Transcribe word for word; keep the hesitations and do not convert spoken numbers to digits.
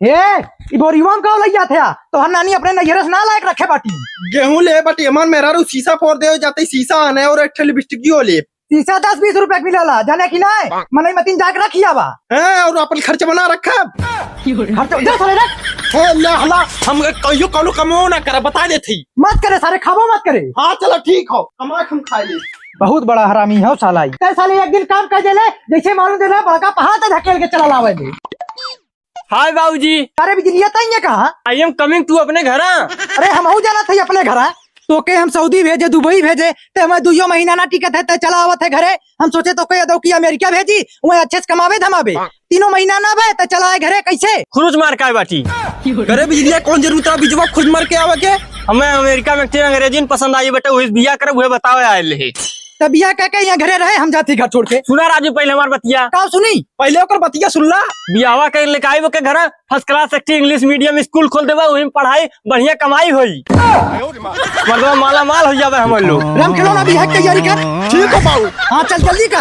हे, ई बोरियवा में का लइया थे? तोहर नानी अपने नैहरे से ना लायक रखे बाटी। गेहूं ले बाटी, हमार मेहरारू शीशा फोड़ दे जाते, शीशा आने और एक ठे लिपस्टिक जो ले। शीशा दस बीस रुपया के मिलेला, जाने कि नहीं? मनई मतिन जाके रखिया बा। हैं, और अपन खर्च बना रखा। खर्च दे साले रख। हे, ले हला, हम कहियो कौनो कमो ना करे, बता देत ही। मत करे सारे, खाबो मत करे। हाँ, चला ठीक हो, कमा के हम खाए ले। बहुत बड़ा हरामी हो साला ई। ते साले एक दिन काम कर देले, जैसे मालूम देले, बड़का पहाड़ से धकेल के चला लावे ले। हाय बाबूजी। अरे बिजलिया, तइये कहाँ? I am coming to अपने घरा। अरे हमहू जाना था अपने घरा। तोके हम सऊदी भेजे, दुबई भेजे, ते हमें दुइयो महीना ना टिकत है, ते चला आवत है घरे। हम सोचे तोके अदौकी अमेरिका भेजी, वहीं अच्छे से कमावे धमावे। तीनों महीना ना बे, ते चला आए घरे, कैसे? खुरुच मार का बाटी। अरे बिजलिया, कौन जरूरत है बिजवा खुरुच मार के आवे के? हमें अमेरिका में एक अंग्रेजी पसंद आई बेटा, वही बिया करे, वही बतावे आए ले। तब बिया कह के यहाँ घरे रहे, हम जाती घर छोड़ के। सुना राजू, पहले हमार बतिया। का सुनी? पहले ओकर बतिया सुन ला। बियाहवा कर लेके आई ओके घरा, first class एक ठे English medium school खोल देबा, वहीं पढ़ाई बढ़िया कमाई होई। मर्दवा माला माल हो जावे हमर लोग। राम खिलौना बियाह के तैयारी कर। ठीक हो बाबू। हाँ, चल जल्दी कर।